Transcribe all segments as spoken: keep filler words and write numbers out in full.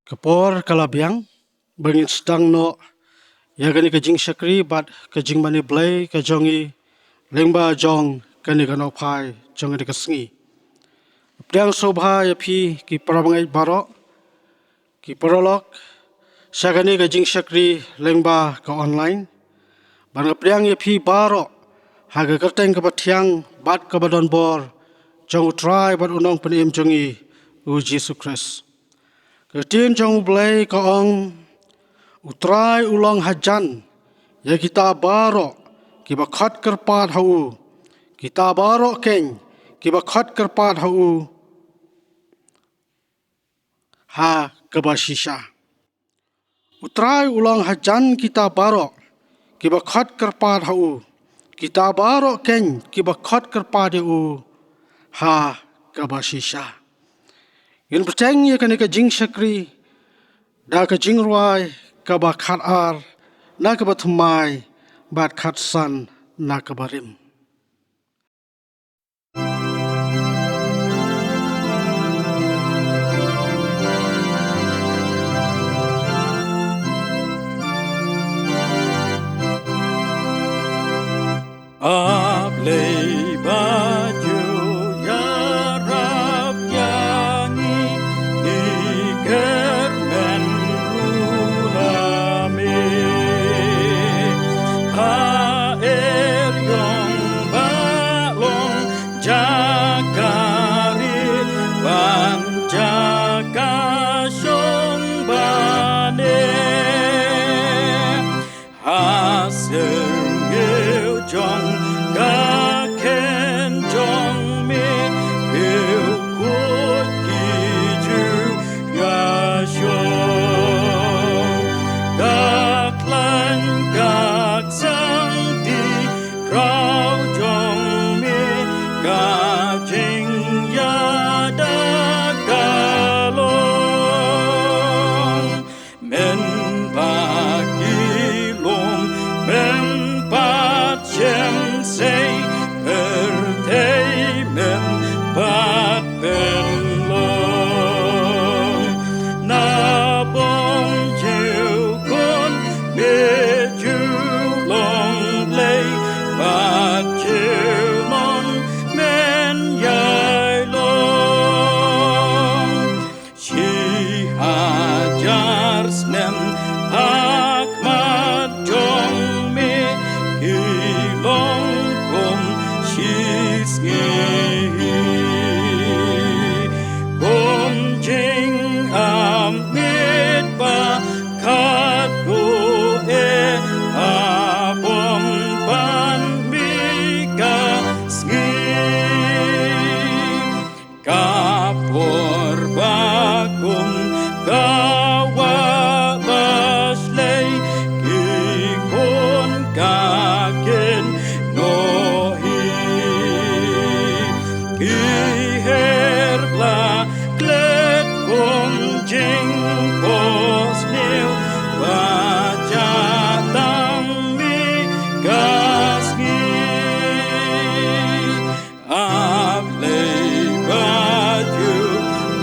Ka por ka la biang ba ngin sdang noh ïa kane ka jingshakri bad ka jingmane Blei ka jong ngi lyngba jong kane ka nohphai jong kane ka sngi. Pdiang sngewbha ïa phi ki parabangeit baroh, ki paralok, sha kane ka jingshakri lyngba ka online. Bad nga pdiang ïa phi baroh ha ka kyrteng kaba thiang bad kaba donbor jong U Trai bad U Nongpynim jong ngi, U Jisu Khrist. Ka ktien jong U Blei ka ong, U Trai u long hajan ïa kita baroh kiba khot kyrpad ha u, kita baroh keiñ kiba khot kyrpad ha u ha kaba shisha. U Trai u long hajan kita baroh kiba khot kyrpad ha u, kita baroh keiñ kiba khot kyrpad ïa u ha kaba shisha. Ngin bteng ïa kane ka jingshakri da ka jingrwai kaba khatar na kaba thymmai bad khatsan na kaba rim. A Blei ba ju ïarap ïa ngi, ngi kyrmen ruh na me. A Eriong ba long jaka ri ban jaka shong bane. Ha syrngiew jong ka khein jong me, phi kut ki ju ïa shong. Ka khlaiñ ka ksang ti khraw jong me, ka jingïada ka long. Men ba ki lum, men pat shem sei, pyrthei men pat pynlong. Na bym ju khun me ju long Blei, bad ju mon men ïai long. Shi hajar snem ha khmat jong me ki long kum shi sngi. Kum jingam miet ba khatduh eh, a bym pan mih ka sngi. Ka por ba kum ka wah ba shlei, ki khun ka kynnoh hi. Ki her la klet kum jingphohsniew, ba jah tang mih ka sngi. A Blei ba ju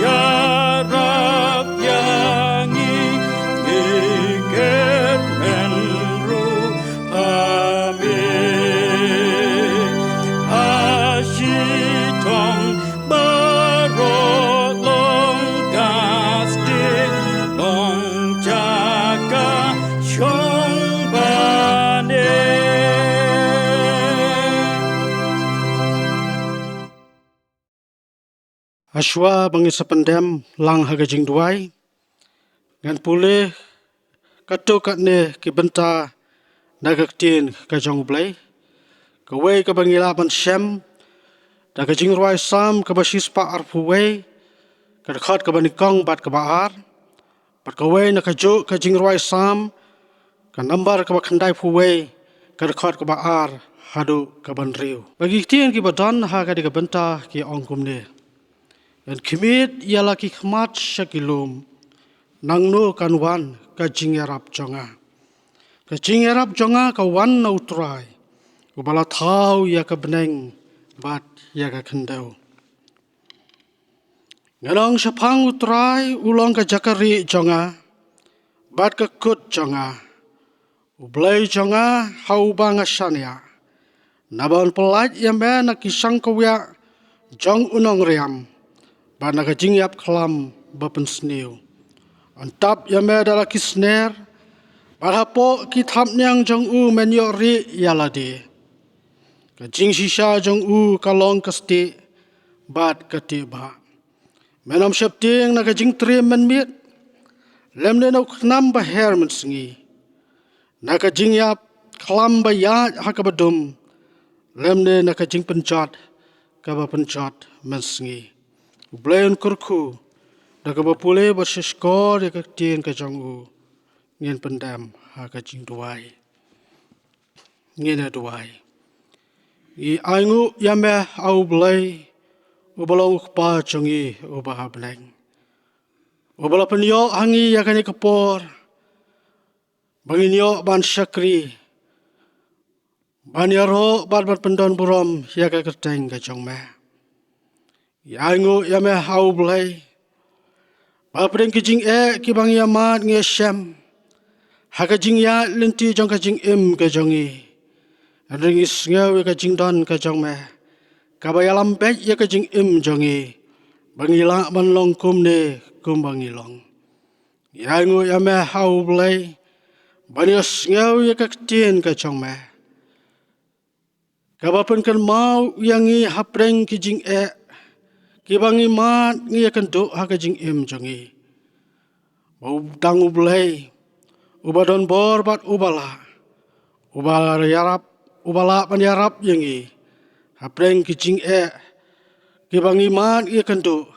ïarap ïa ngi, ngi kyrmen ruh ha me. Ha shitom baroh long ka stieh, long jaka shong bane. Hashwa ba ngin sa pyndem lang ha ka jingduwai, ngan pule katto katne ki bynta na ka ktien ka jong U Blei. Kawei kaba ngi lah ban shem da ka jingrwai Salm kaba shispah arphew wei, ka dkhot kaba nyngkong bad kaba ar. Bad kawei na kajuh ka jingrwai Salm, ka nambar kaba khyndaiphew wei, ka dkhot kaba ar haduh kaba hynriew. Ba ki ktien kiba don ha kane ka bynta ki ong kumne: Ngan khmied ïa la ki khmat sha ki lum, nangno kan wan ka jingïarap jong nga? Ka jingïarap jong nga ka wan na U Trai, uba la thaw ïa ka bneng bad ïa ka khyndew. Ngan ong shaphang u Trai, u long ka jaka rieh jong nga bad ka kut jong nga, u Blei jong nga ha uba nga shaniah. Naba un pyllait ïa me na ki shangkawiah jong u nongriam bad na ka jingïap khlam ba pynsniew. Un tap ïa me da la ki sner bad hapoh ki thapniang jong u men ïoh rieh ïa lade. Ka jingshisha jong u ka long ka stieh bad ka tieh bah. Men ym sheptieng na ka jingtriem mynmiet, lymne na u khnam ba her mynsngi, na ka jingïap khlam ba ïaid ha kaba dum, lymne na ka jingpynjot kaba pynjot mynsngi. U Blei un kyrkhu da kaba pule bad shahshkor ïa ka ktien ka jong u. Ngin pyndem ha ka jingduwai. Ngin ïa duwai. Ngi ainguh ïa me, A U Blei, uba long u Kpa jong ngi uba ha bneng, uba la pynïoh ha ngi ïa kane ka por ba ngin ïoh ban shakri, ban ïaroh bad ban pyndonburom ïa ka kyrteng ka jong me. Ngi ainguh ïa me, A U Blei, ba hapdeng ki jingeh kiba ngi ïa mad ngi ïa shem ha ka jingïaid lynti jong ka jingim ka jong ngi, hynrei ngi sngew ïa ka jingdon ka jong me kaba ïalam beit ïa ka jingim jong ngi ba ngi lah ban long kumne kumba ngi long. Ngi ainguh ïa me, A U Blei, ba ngi ïa sngew ïa ka ktien ka jong me kaba pynkynmaw ïa ngi hapdeng ki jingeh kiba ngi mad ngi ïa kynduh ha ka jingim jong ngi, ba u dang U Blei uba don bor bad uba lah, uba ïarap, uba lah ban ïarap ïa ngi hapdeng ki jingeh kiba ngi mad ngi ïa kynduh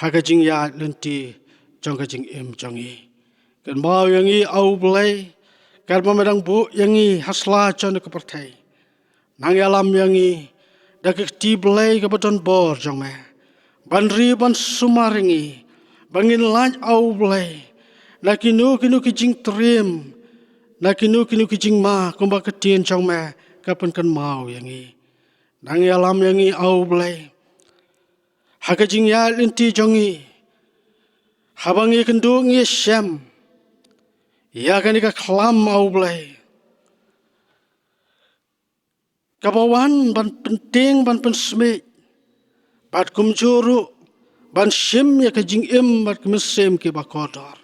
ha ka jingïaid lynti jong ka jingim jong ngi. Kynmaw ïa ngi, A U Blei, katba me dang buh ïa ngi ha sla jong ka pyrthei. Nang ïalam ïa ngi da ka kti Blei kaba don bor jong me, ban ri ban sumar ïa ngi ba ngin lait, A U Blei, na kino kino ki jingtriem, na kino kino ki jingma kumba ka ktien jong me ka pynkynmaw ïa ngi. Nang ïalam ïa ngi, A U Blei, ha ka jingïaid lynti jong ngi, haba ngi ïa kynduh ngi ïa shem ïa kane ka khlam, A U Blei, kaba wan ban pyntieng ban pynsmit bad kumjuh ruh ban shim ïa ka jingim bad ka mynsiem kiba kordor.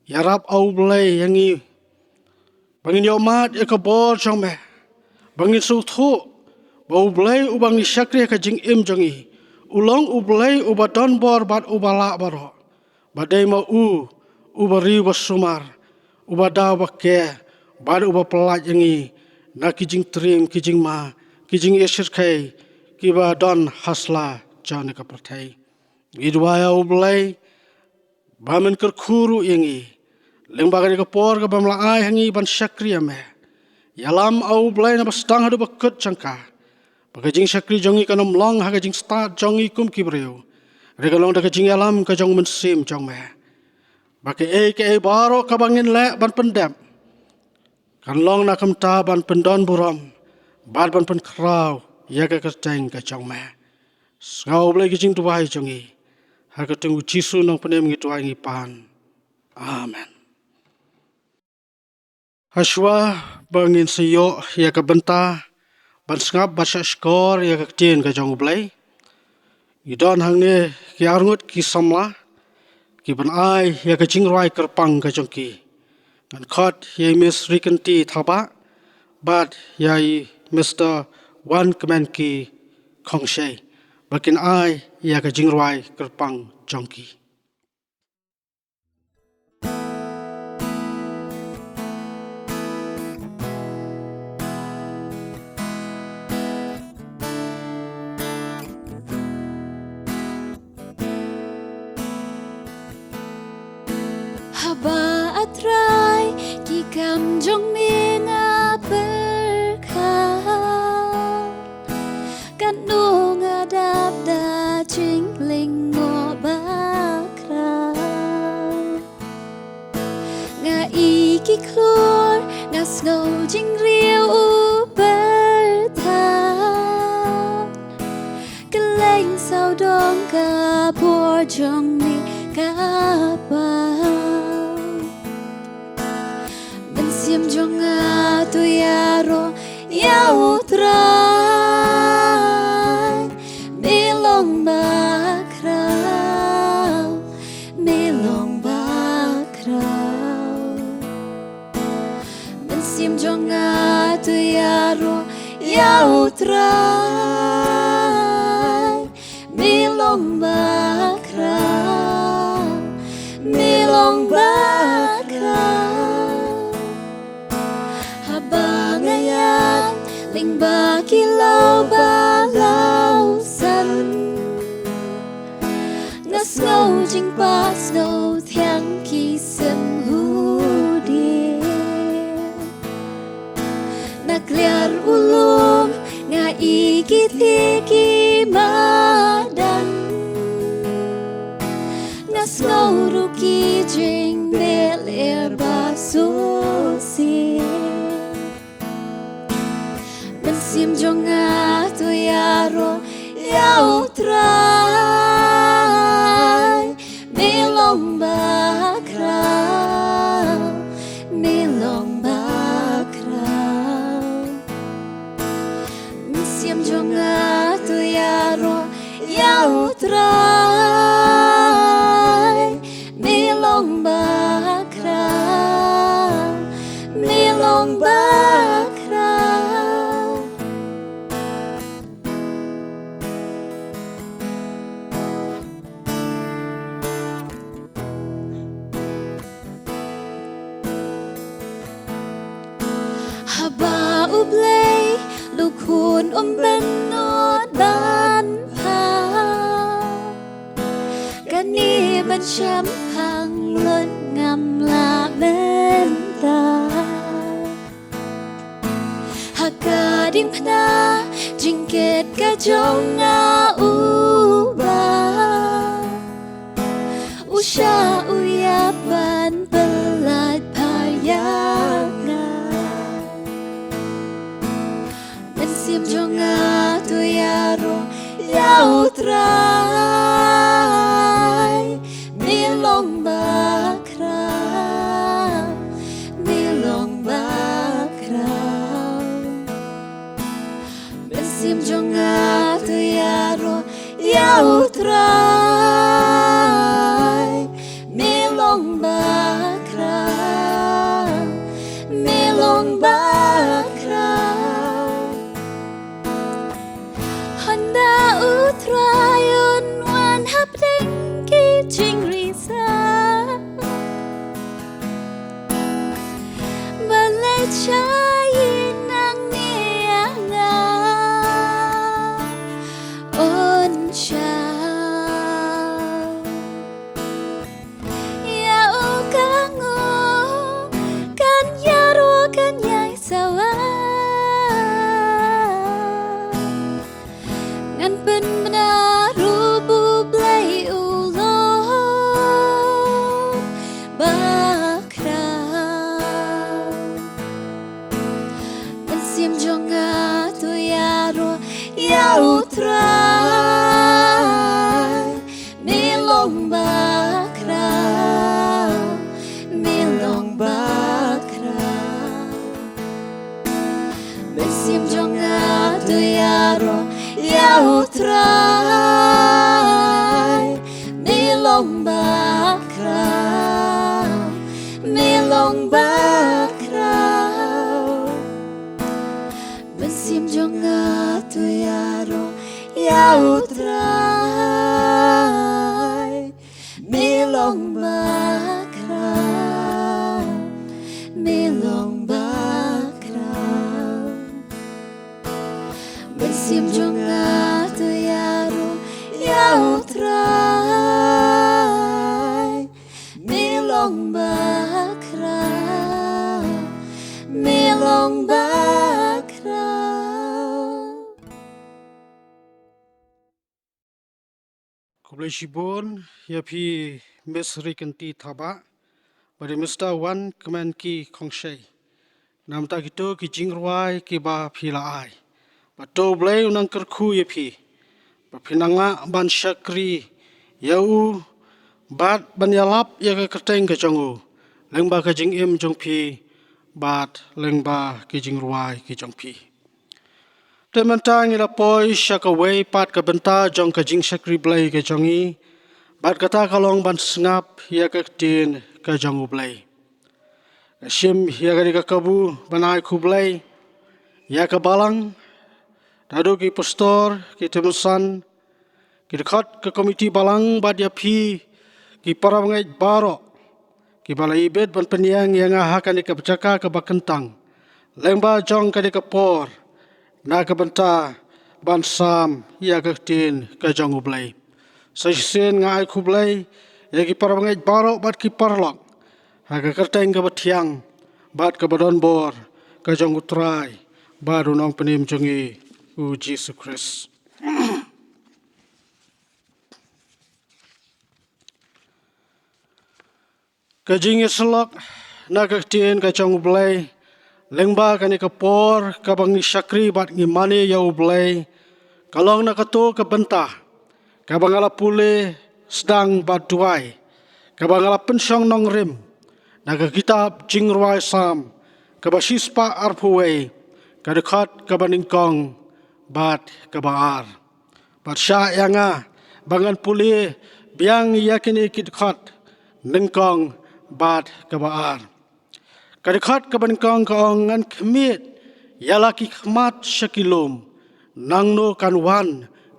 Ïarap, A U Blei, ïa ngi ba ngin ïohmad ïa ka bor jong me, ba ngin sngewthuh ba U Blei uba ngi shakri ha ka jingim jong ngi u long U Blei uba don bor bad uba lah baroh, ba dei ma u uba ri uba sumar, uba daw ba ker bad uba pyllait ïa ngi na ki jingtriem ki jingma ki jingïashyrkhei kiba don ha sla jong ka pyrthei. Ngi duwai, A U Blei, ba men kyrkhu ruh ïa ngi lyngba kane ka por kaba me la ai ha ngi ban shakri ïa me. Ïalam, A U Blei, naba sdang haduh ba kut jong ka, ba ka jingshakri jong ngi kan ym long ha ka jingstad jong ngi kum ki briew, hynrei kan long da ka jingïalam ka jong u Mynsiem jong me, ba kaei kaei baroh kaba ngin leh ban pyndep kan long na kumta ban pyndonburom bad ban pynkhraw ïa ka kyrteng ka jong me. Sngap, A U Blei, ka jingduwai jong ngi. Ha ka kyrteng U Jisu Nongpynim ngi duwai ngi pan. Amen. Hashwa ba ngin sa ïoh ïa ka bynta ban sngap bad shahshkor ïa ka ktien ka jong U Blei, ngi don hangne ki arngut ki samla ki ban ai ïa ka jingrwai kyrpang ka jong ki. Ngan khot ïa i Miss Rikynti Thabah bad ïa i Mister Wankmenki Khongshei ba kin ai ïa ka jingrwai kyrpang jong ki. Haba, A Trai, ki kam jong me nga pyrkhat, katno nga dap da jinglyngngor bakhraw. Nga i ki khlur, nga sngew jingriew u pyrthat. Kylleng sawdong ka jong me ka paw. Mynsiem jong nga to ïaroh ïa U Trai. Me long bakhraw, me long bakhraw. Mynsiem jong nga to ïaroh ïa U Trai. Me long bakhraw, me long bakhraw. Haba nga ïaid lyngba ki law ba law san, nga sngew jingpasngew thiang ki sem hudieh. Na kliar u lum nga i ki thik ki madan. Nga sngew ruh ki jingbeh lyer ba sngewsih. Mynsiem jong nga to ïaroh ïa U Trai. Me long bakhraw, me long bakhraw. Mynsiem jong nga to ïaroh ïa U Trai. Me long bakhraw, me long bakhraw. Haba U Blei, U Khun um bynnud ban phah, kane ban shemphang lut ngam lah mynta. Ha ka diengphna jingkit ka jong nga, Uba u shah u ïap ban pyllait pyrshah ïa nga. Mynsiem jong nga to ïaroh ïa U Trai. Me long bakhraw, me long bakhraw. Mynsiem jong nga to ïaroh ïa U Trai. Me long bakhraw, me long bakhraw. Hynda U Trai un wan hapdeng ki jingrisa, balei sha ïing nangne ïa nga un shah? Ïa u ka ngu kan ïaroh kan ïai sawa. Ngan pynbna ruh ba U Blei u long bakhraw. Mynsiem jong nga to ïaroh ïa U Trai. Me long bakhraw, me long bakhraw. Mynsiem jong nga to ïaroh ïa U Trai. Me long bakhraw, me long bakhraw. Mynsiem jong nga to ïaroh ïa U Trai. Me long bakhraw, me long bakhraw. Mynsiem jong nga to ïaroh ïa U Trai. Me long bakhraw, me long bakhraw. Khublei shibun ïa phi Miss Rikynti Thabah bad ïa Mister Wan Kmen ki Khongshei. Namar kito ki jingrwai kiba phi la ai. Bad to U Blei un nang kyrkhu ïa phi. Ba phin nang lah ban shakri ïa u, bad ban ïalap ïa ka kyrteng ka jong u lyngba ka jingim jong phi bad lyngba ki jingrwai ki jong phi. Te mynta ngi la poi sha kawei pat ka bynta jong ka jingshakri Blei ka jong ngi, bad kata ka long ban sngap ïa ka ktien ka jong U Blei. Shim ïa kane ka kabu ban ai khublei ïa ka balang, naduh ki pastor, ki tymmen san, ki dkhot ka komiti balang bad ïa phi ki para bangeit baroh kiba la ibit ban pynïeng ïa nga ha kane ka jaka kaba kyntang lyngba jong kane ka por, na ka bynta ban sam ïa ka ktien ka jong U Blei. Sa shisien nga ai khublei ïa ki para bangeit baroh bad ki paralok ha ka kyrteng kaba thiang bad kaba donbor ka jong U Trai bad U Nongpynim jong ngi, U Jisu Khrist. Ka jingïasyllok na ka ktien ka jong U Blei lyngba kane ka por kaba ngi shakri bad ngi mane ïa U Blei ka long na kato ka bynta kaba nga la pule sdang bad duwai, kaba nga la pynshong nongrim na ka kitab Jingrwai Salm kaba shispah arphew wei, ka dkhot kaba nyngkong bad kaba ar. Bad shah ïa nga ba ngan pule biang ïa kine ki dkhot nyngkong bad kaba ar. Ka dkhot kaba nyngkong ka ong, ngan khmied ïa la ki khmat sha ki lum, nangno kan wan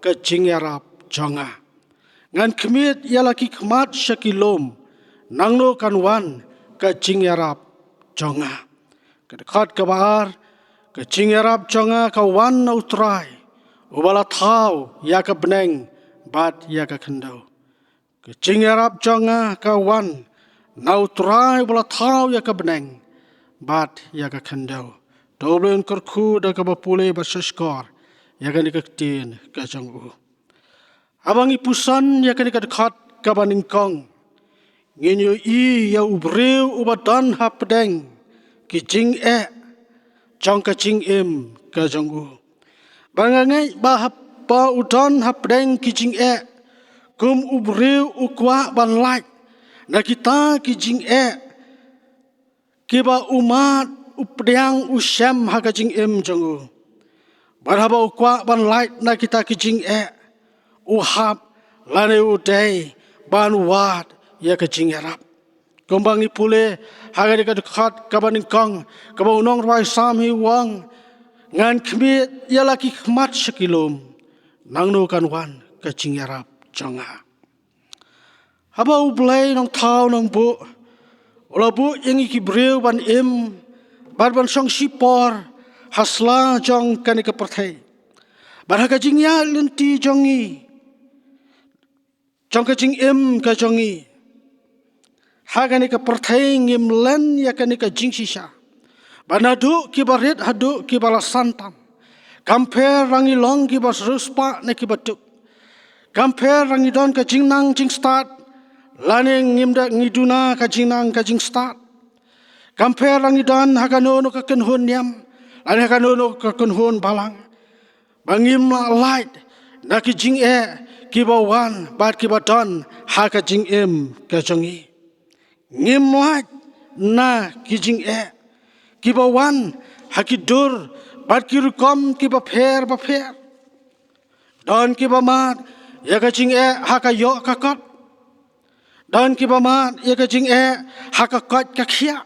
ka jingïarap jong nga. Ngan khmied ïa la ki khmat sha ki lum, nangno kan wan ka jingïarap jong nga. Ka dkhot kaba ar, ka jingïarap jong nga ka wan na U Trai uba la thaw ïa ka bneng bad ïa ka khyndew. Ka jingïarap jong nga ka wan na U Trai uba la thaw ïa ka bneng bad ïa ka khyndew. To U Blei un kyrkhu da kaba pule bad shahshkor ïa kane ka ktien ka jong u. Haba ngi puson ïa kane ka dkhot kaba nyngkong, ngin ïohi ïa u briew uba don hapdeng ki jingeh jong ka jingim ka jong u. Ba nga ngeit ba haba u don hapdeng ki jingeh kum u briew, u kwah ban lait na kita ki jingeh kiba u mad, u pdiang, u shem ha ka jingim jong u. Bad haba u kwah ban lait na kita ki jingeh, u hap lane u dei ban wad ïa ka jingïarap. Kumba ngi pule ha kane ka dkhot kaba nyngkong, kaba u nongrwai Salm hi u ong, ngan khmied ïa la ki khmat sha ki lum, nangno kan wan ka jingïarap jong nga. Haba U Blei Nongthaw Nongbuh u la buh ïa ngi ki briew ban im bad ban shong shipor ha sla jong kane ka pyrthei, bad ha ka jingïaid lynti jong ngi, jong ka jingim ka jong ngi ha kane ka pyrthei, ngim len ïa kane ka jingshisha. Bad naduh kiba rit haduh kiba la san tam, kam pher lada ngi long kiba riewspah ne kiba duk, kam pher lada ngi don ka jingnang jingstad lane ngim da, ngi duna ka jingnang ka jingstad, kam pher lada ngi don ha kano kano ka kynhun niam lane ha kano kano ka kynhun balang, ba ngim lah lait na ki jingeh kiba wan bad kiba don ha ka jingim ka jong ngi. Ngim lait na ki jingeh kiba wan ha ki dur bad ki rukom kiba pher bapher. Don kiba mad ïa ka jingeh ha ka ïoh ka kot. Don kiba mad ïa ka jingeh ha ka koit ka khiah.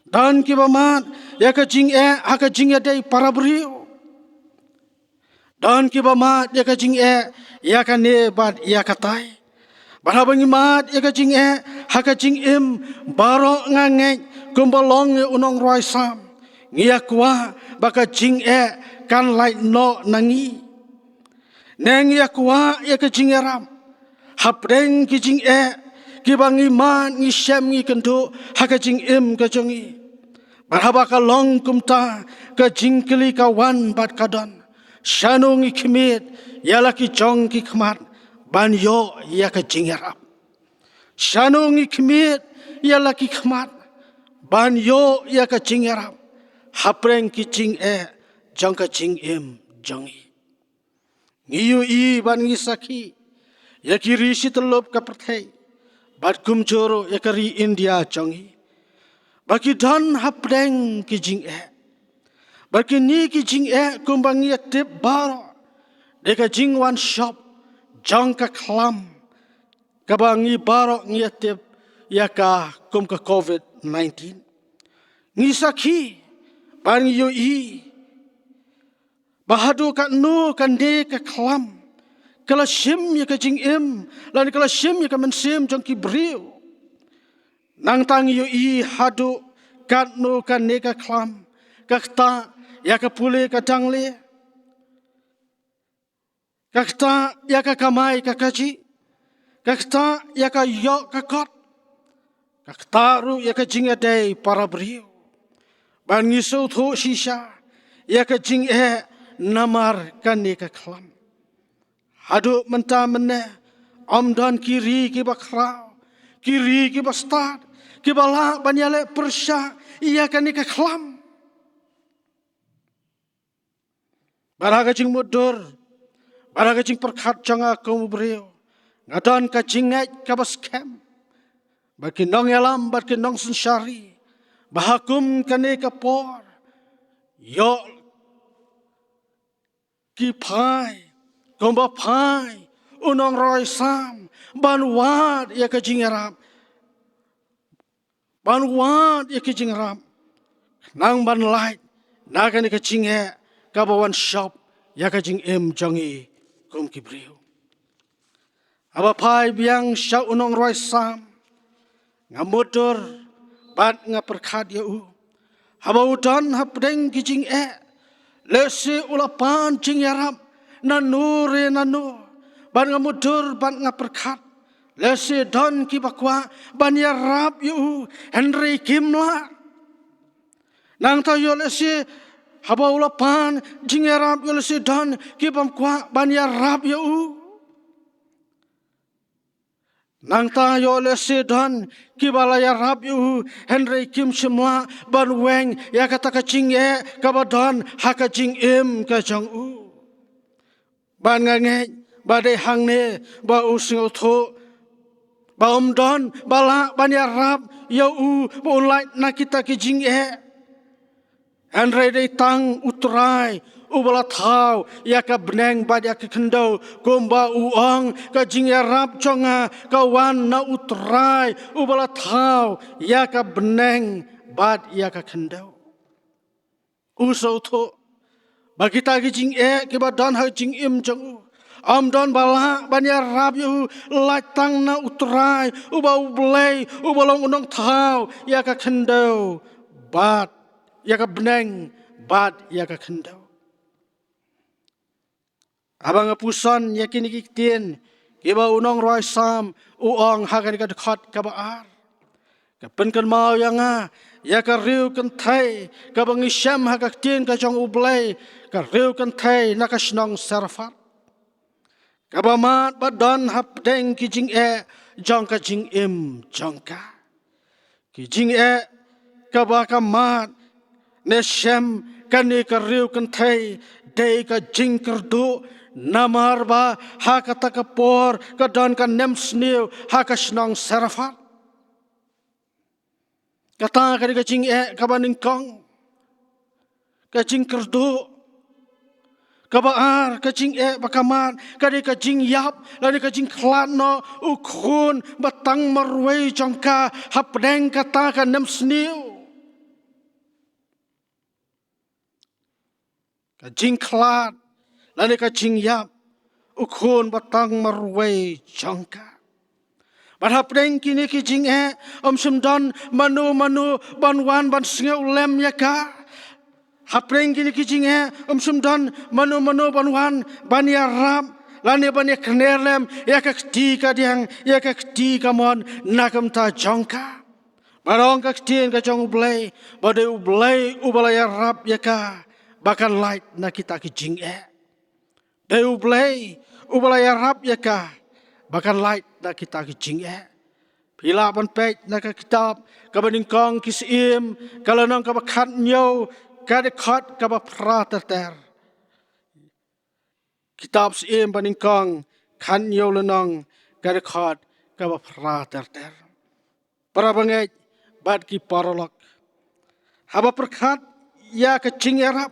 Don kiba mad ïa ka jingeh ha ka jingïadei para briew. Don kiba mad ïa ka jingeh ïa kane bad ïa katai. Bad haba ngi mad ïa ka jingeh ha ka jingim, baroh nga ngeit kumba long ïa u nongrwai Salm, ngi ïa kwah ba ka jingeh kan lait noh na ngi. Ne ngi ïa kwah ïa ka jingïarap hapdeng ki jingeh kiba ngi mad, ngi shem, ngi kynduh ha ka jingim ka jong ngi. Bad haba ka long kumta, ka jingkylli ka wan bad ka don, shano ngi khmied ïa la ki jong ki khmat ban ïoh ïa ka jingïarap? Shano ngi khmied ïa la ki khmat ban ïoh ïa ka jingïarap hapdeng ki jingeh jong ka jingim jong ngi? Ngi ïohi bad ngi sakhi ïa ki ri shi tyllup ka pyrthei, bad kumjuh ruh ïa ka ri India jong ngi, ba ki don hapdeng ki jingeh. Bad kine ki jingeh kumba ngi ïa tip baroh, dei ka jingwan shop jong ka khlam, kaba ngi baroh ngi ïa tip ïa ka kum ka covid nineteen. Ngi sakhi, bad ngi ïohi ba haduh katno kane ka khlam ka la shim ïa ka jingim, lane ka la shim ïa ka mynsiem jong ki briew. Nangta ngi ïohi haduh katno kane ka khlam ka ktah ïa ka pule ka dangle, ka ktah ïa ka kamai ka kajih, ka ktah ïa ka ïoh ka kot, ka ktah ruh ïa ka jingïadei para briew. Bad ngi sngewthuh shisha ïa ka jingeh namar kane ka khlam. Haduh mynta mynne, ym don ki ri kiba khraw, ki ri kiba stad, kiba lah ban ïaleh pyrshah ïa kane ka khlam. Bad ha ka jingmutdur, bad ha ka jingpyrkhat jong nga kum u briew, nga don ka jingngeit kaba skhem ba ki nongïalam bad ki nongsynshar ri, ba ha kum kane ka por, ïoh ki phai, kumba phai u nongrwai Salm, ban wad ïa ka jingïarap, ban wad ïa ka jingïarap, nang ban lait na kane ka jingeh kaba wan shop ïa ka jingim jong ngi kum ki briew. Haba phai biang sha u nongrwai Salm, nga mutdur bad nga pyrkhat ïa u. Haba u don hapdeng ki jingeh, lehse u la pan jingïarap nano re nano, bad nga mutdur bad nga pyrkhat, lehse don kiba kwah ban ïarap ïa u, hynrei kim lah. Nangta ïoh lehse haba u la pan jingïarap, ïoh lehse don kibym kwah ban ïarap ïa u. Nangta ïoh lehse don kiba la ïarap ïa u, hynrei kim shym lah ban weng ïa kata ka jingeh kaba don ha ka jingim ka jong u. Bad nga ngeit ba dei hangne ba u sngewthuh ba um don ba lah ban ïarap ïa u ba un lait na kita ki jingeh. Hynrei dei tang U Trai uba la thaw ïa ka bneng bad ïa ka khyndew, kumba u ong, ka jingïarap jong nga ka wan na U Trai uba la thaw ïa ka bneng bad ïa ka khyndew. U sngewthuh ba kita ki jingeh kiba don ha jingim jong u, ym don ba lah ban ïarap ïa u, lait tang na U Trai uba U Blei uba long u nongthaw ïa ka khyndew bad ïa ka bneng bad ïa ka khyndew. Haba nga puson ïa kine ki ktien kiba u nongrwai Salm u ong ha kane ka dkhot kaba ar, ka pynkynmaw ïa nga ïa ka riew kynthei kaba ngi shem ha ka ktien ka jong U Blei, ka riew kynthei na ka shnong Sarephath, kaba mad ba don hapdeng ki jingeh jong ka jingim jong ka. Ki jingeh kaba ka mad ne shem kane ka riew kynthei dei ka jingkyrduh, namar ba ha kata ka por ka don ka nemsniew ha ka shnong Sarephath. Kata ka dei ka jingeh kaba nyngkong, ka jingkyrduh. Kaba ar, ka jingeh ba ka mad ka dei ka jingïap lane ka jingkhlad noh u khun ba tang marwei jong ka hapdeng kata ka nemsniew. Ka jingkhlad lane ka jingïap u khun ba tang marwei jong ka. Bad hapdeng kine ki jingeh ym shym don mano mano ban wan ban sngewlem ïa ka. Hapdeng kine ki jingeh ym shym don mano mano ban wan ban ïarap lane ban ïakner lem ïa ka kti kadiang, ïa ka kti kamon na ka bynta jong ka. Bad ong ka ktien ka jong U Blei ba dei U Blei uba la ïarap ïa ka ba kan lait na kita ki jingeh. Dei U Blei uba la ïarap ïa ka ba kan lait na kita ki jingeh. Phi lah ban peit na ka kitab kaba nyngkong Ki Syiem, ka lynnong kaba khathynñiew, ka dkhot kaba phra ter ter. Kitab Syiem ba nyngkong, khathynñiew lynnong, ka dkhot kaba phra ter ter. Para bangeit bad ki paralok, haba pyrkhat ïa ka jingïarap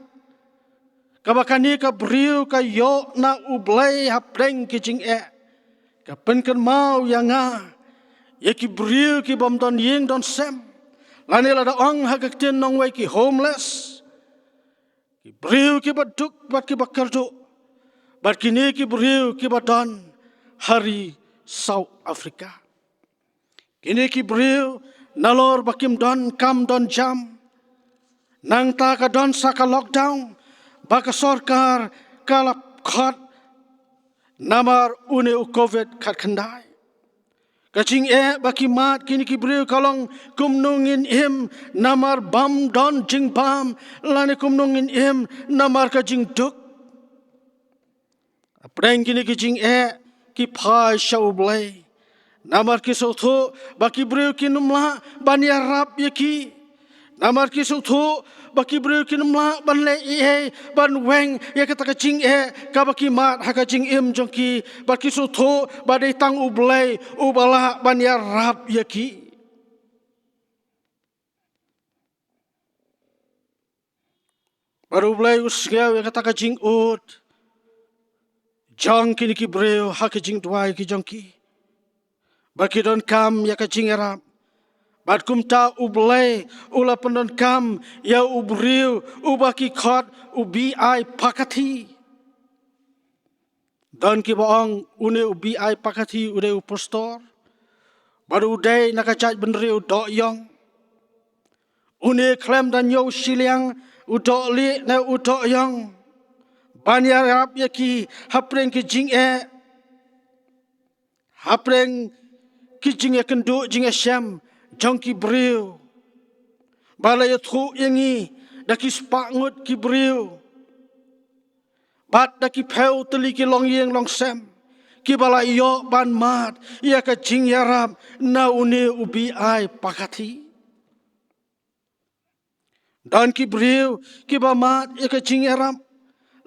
kaba kane ka briew ka ïoh na U Blei hapdeng ki jingeh, ka pynkynmaw ïa nga ïa ki briew ki bym don ïing don sem, lane lada ong ha ka ktien nongwei ki homeless, ki briew kiba duk bad kiba kyrduh, bad kine ki briew kiba don ha ri South Africa. Kine ki briew nalor ba kim don kam don jam, nangta ka don sa ka lockdown ba ka sorkar ka la khot namar une u covid khatkhyndai. Ka jingeh ba ki mad kine ki briew ka long kumno ngin im namar bym don jingbam, lane kumno ngin im namar ka jingduk. Hapdeng kine ki jingeh ki phai sha U Blei, namar ki sngewthuh ba ki briew kim lah ban ïarap ïa ki. Namar ki sngewthuh ba ki briew kim lah ban leh ei ei ban weng ïa kata ka jingeh kaba ki mad ha ka jingim jong ki, bad ki sngewthuh ba dei tang U Blei uba lah ban ïarap ïa ki. Bad U Blei u sngew ïa kata ka jingud jong kine ki briew ha ka jingduwai ki jong ki, bad ki donkam ïa ka jingïarap. Bad kumta U Blei u la pyndonkam ïa u briew uba ki khot u B I Pakathi. Don kiba ong une u B I Pakathi u dei u pastor, bad u dei na ka jaitbynriew Dohïong. Une khlem da ñiew shiliang u dohlieh ne u dohïong ban ïarap ïa ki hapdeng ki jingeh, hapdeng ki jingïakynduh jingïashem jong ki briew. Ba la ïathuh ïa ngi da ki spah ngut ki briew, bad da ki phew tylli ki longïing longsem kiba la ïoh ban mad ïa ka jingïarap na une u B I Pakathi. Don ki briew kiba mad ïa ka jingïarap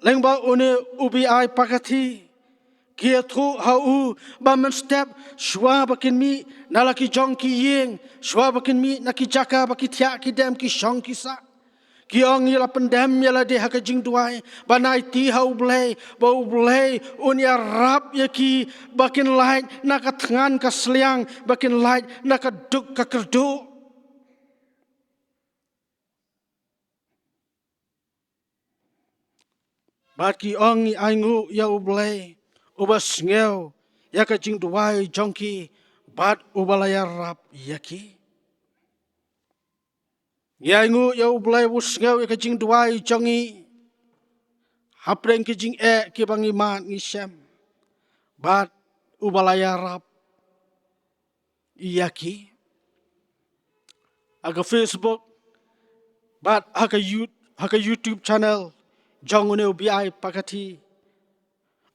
lyngba une u B I Pakathi. Ki ïathuh ha u ba mynstep shuwa ba kin mih na la ki jong ki ïing, shuwa ba kin mih na ki jaka ba ki thiah ki dem ki shong ki sah, ki ong, ngi la pyndem ïa lade ha ka jingduwai ban aiti ha U Blei ba U Blei un ïarap ïa ki ba kin lait na ka thngan ka sliang, ba kin lait na ka duk ka kyrduh. Bad ki ong, ngi ainguh ïa U Blei uba sngew ïa ka jingduwai jong ki bad uba la ïarap ïa ki. Ngi ainguh ïa U Blei uba sngew ïa ka jingduwai jong ngi hapdeng ki jingeh kiba ngi mad ngi shem, bad uba la ïarap ïa ki. Ha ka Facebook bad ha ka You-, ha ka YouTube channel jong une u B I Pakathi,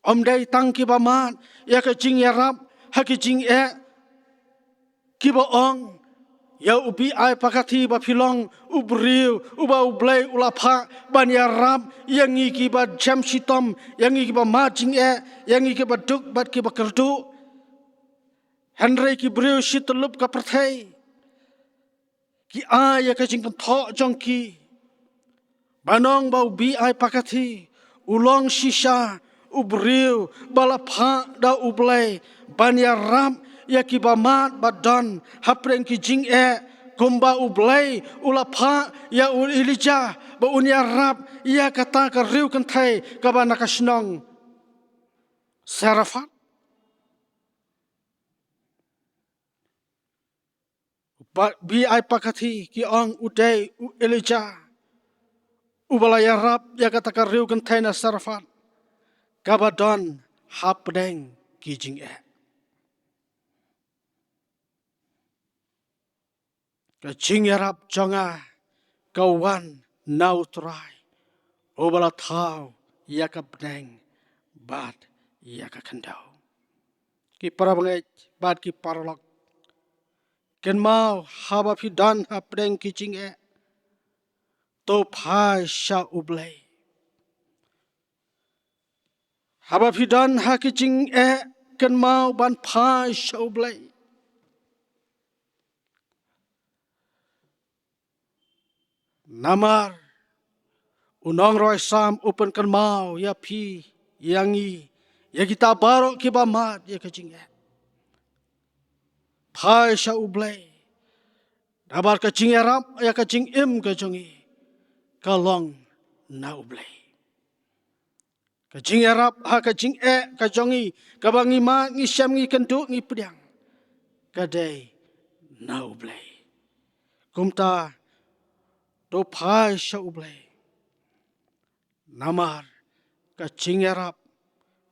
ym dei tang kiba mad ïa ka jingïarap ha ki jingeh kiba ong ïa u B I Pakathi ba phi long u briew uba U Blei u la phah ban ïarap ïa ngi kiba jem shitom, ïa ngi kiba mad jingeh, ïa ngi kiba duk bad kiba kyrduh. Hynrei ki briew shi tyllup ka pyrthei ki ai ïa ka jingkynthoh jong ki ban ong ba u B I Pakathi u long shisha u briew ba la phah da U Blei ban ïarap ïa kiba mad ba don hapdeng ki jingeh, kumba U Blei u la phah ïa u Elijah ba un ïarap ïa kata ka riewkynthei kaba na ka shnong Sarephath. Ba-, B I Pakathi ki ong u dei u Elijah uba la ïarap ïa kata ka riewkynthei na Sarephath kaba don hapdeng ki jingeh. Ka jingïarap jong nga ka wan na U Trai uba la thaw ïa ka bneng bad ïa ka khyndew. Ki para bangeit bad ki paralok, kynmaw haba phi don hapdeng ki jingeh, to phai sha U Blei. Haba phi don ha ki jingeh, kynmaw ban phai sha U Blei. Namar u nongrwai Salm u pynkynmaw ïa phi, ïa ngi, ïa kita baroh kiba mad ïa ka jingeh. Phai sha U Blei. Namar ka jingïarap ïa ka jingim ka jong ngi ka long na U Blei. Ka jingïarap ha ka jingeh ka jong ngi, kaba ngi mad, ngi shem, ngi kynduh, ngi pdiang, ka dei na U Blei. Kumta to phai sha U Blei. Namar ka jingïarap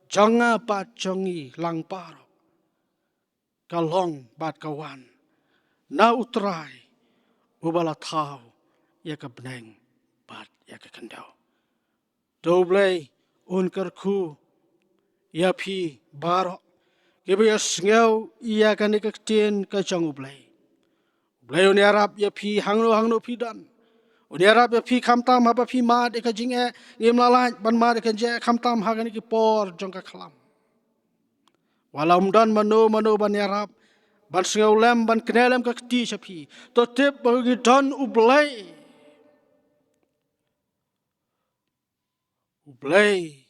jong nga bad jong ngi lang baroh ka long bad ka wan na U Trai uba la thaw ïa ka bneng bad ïa ka khyndew. To U Blei un kyrkhu ïa phi baroh kiba ïohsngew ïa kane ka ktien ka jong U Blei. U Blei un ïarap ïa phi hangno hangno phi don. Un ïarap ïa phi khamtam haba phi mad ïa ka jingeh, ngim lah lait ban mad ïa ka jingeh khamtam ha kane ki por jong ka khlam. Wat la ym don mano mano ban ïarap, ban sngewlem, ban kne lem ka kti sha phi, to tip ba ngi don U Blei. U Blei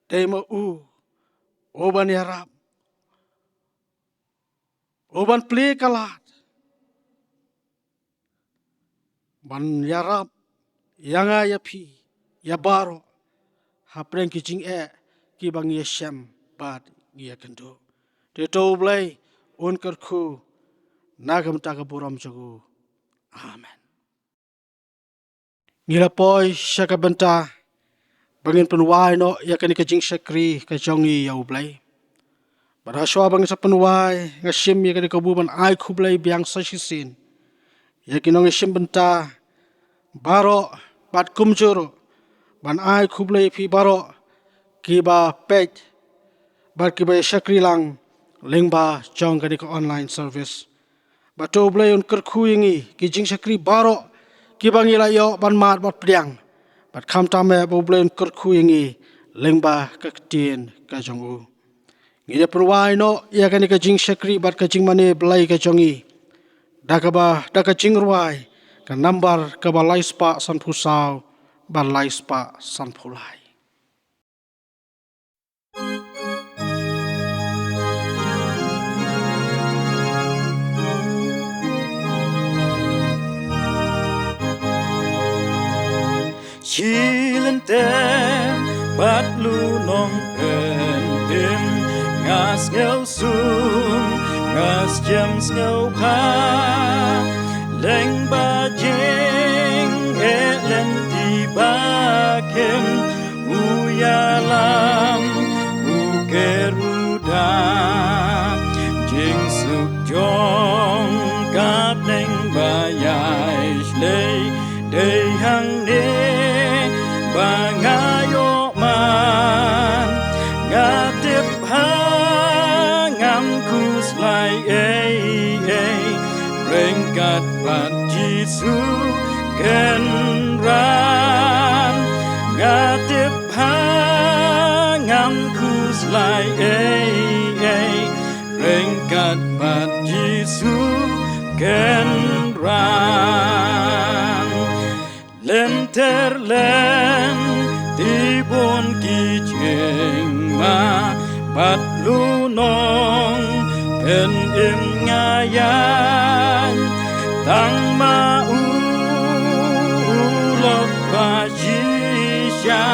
dei ma u, u ban ïarap, u ban plie ka lad, ban ïarap ïa nga ïa phi, ïa baroh hapdeng ki jingeh kiba ngi ïa shem bad ngi ïa kynduh. Te to U Blei un kyrkhu na ka bynta ka burom jong u. Amen. Ngi la poi sha ka bynta ba ngin pynwai noh ïa kane ka jingshakri ka jong ngi ïa U Blei. Bad ha shuwa ba ngin sa pynwai, nga shim ïa kane ka burom ban ai khublei biang sa shisien ïa ki nongïashim bynta baroh bad kumjuh ruh ban ai khublei ïa phi baroh kiba peit bad kiba ïa shakri lang lyngba jong kane ka online service. Bad to U Blei un kyrkhu ïa ngi ki jingshakri baroh kiba ngi la ïoh ban mad bad pdiang. Bad khamtam eh ba U Blei un kyrkhu ïa ngi lyngba ka ktien ka jong u. Ngi ïa pynwai noh ïa kane ka jingshakri bad ka jingmane Blei ka jong ngi da kaba, da ka jingrwai ka nambar kaba lai spah sanphew saw bad lai spah sanphew lai. Shi lynter bad lu nongpynim, nga sngewsuk, nga skhem sngewbha, lyngba jingeh lynti ba khim, u ïalam, u ker, u da, jingsuk jong ka bneng ba ïai shlei, dei hangne ba nga ïoh man. Nga tip ha ngam khuslai ei ei, ryngkat bad Jisu kynran. Nga tip ha ngam khuslai ei ei, ryngkat bad Jisu kynran. Lynter lynti bun ki jingma bad lu nongpynim nga ïaid, tang ma u, u lok ba shisha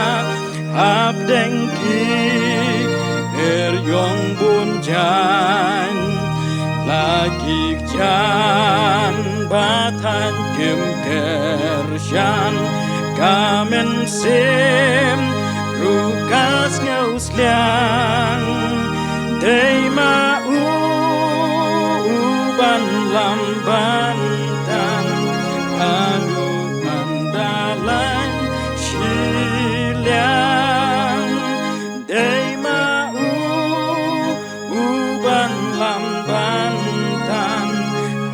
hapdeng ki pyrïong bun jaiñ. La ki kjat ba thaiñ kim kyrshan, ka mynsiem ruh ka sngewsliang. Dei ma u, u ban lam ban tan, haduh ban da laiñ shiliang. Dei ma u, u ban lam ban tan,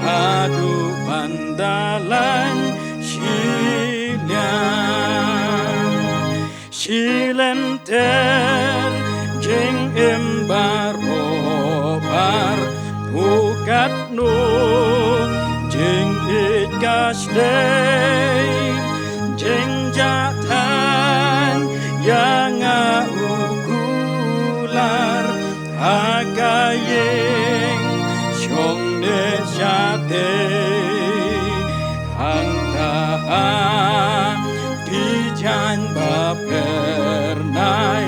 haduh ban da laiñ shiliang. Shi lynter jingim baroh Katno jingïeit ka sdei, jingjahthait ïa nga u kular, ha ka ïing shong ne shatei, hangta ha ki jaiñ ba phyrnai,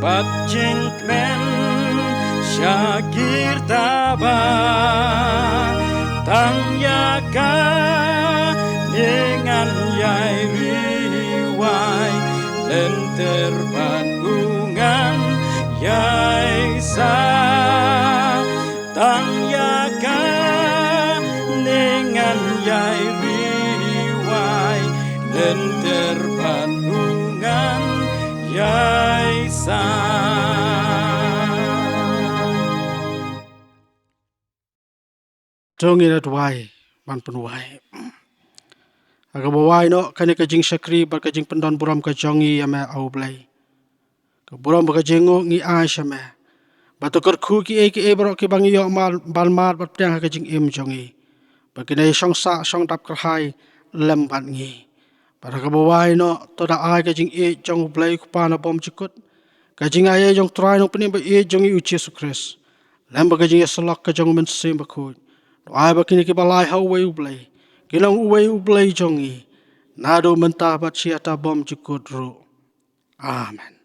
bad jing kmen sha ki rta ba tang ïa kane ngan ïai ri wai, lynter bad u ngan ïai sah. Tang ïa kane ngan ïai ri wai, lynter bad u ngan ïai sah. To ngin ïa duwai ban pynwai. Ha kaba wai noh kane ka jingshakri bad ka jingpyndonburom ka jong ngi ïa me, A U Blei. Ka burom bad ka jingnguh ngi ai sha me, ba to kyrkhu kiei kiei baroh kiba ngi ïoh ban mad bad pdiang ha ka jingim jong ngi, ba kin ïa shong sah shong dap kyrhai lem bad ngi. Bad ha kaba wai noh, to da ai ka jingïeit jong U Blei U Kpa na bymjukut, ka jingai jong U Trai Nongpynim ba ïeit jong ngi U Jisu Khrist, lem bad ka jingïasyllok ka jong U Mynsiem Bakhuid, to ai ba kine kiba lai ha uwei U Blei kin long uwei U Blei jong ngi, naduh mynta bad sha kata bymjukut ruh. Amen.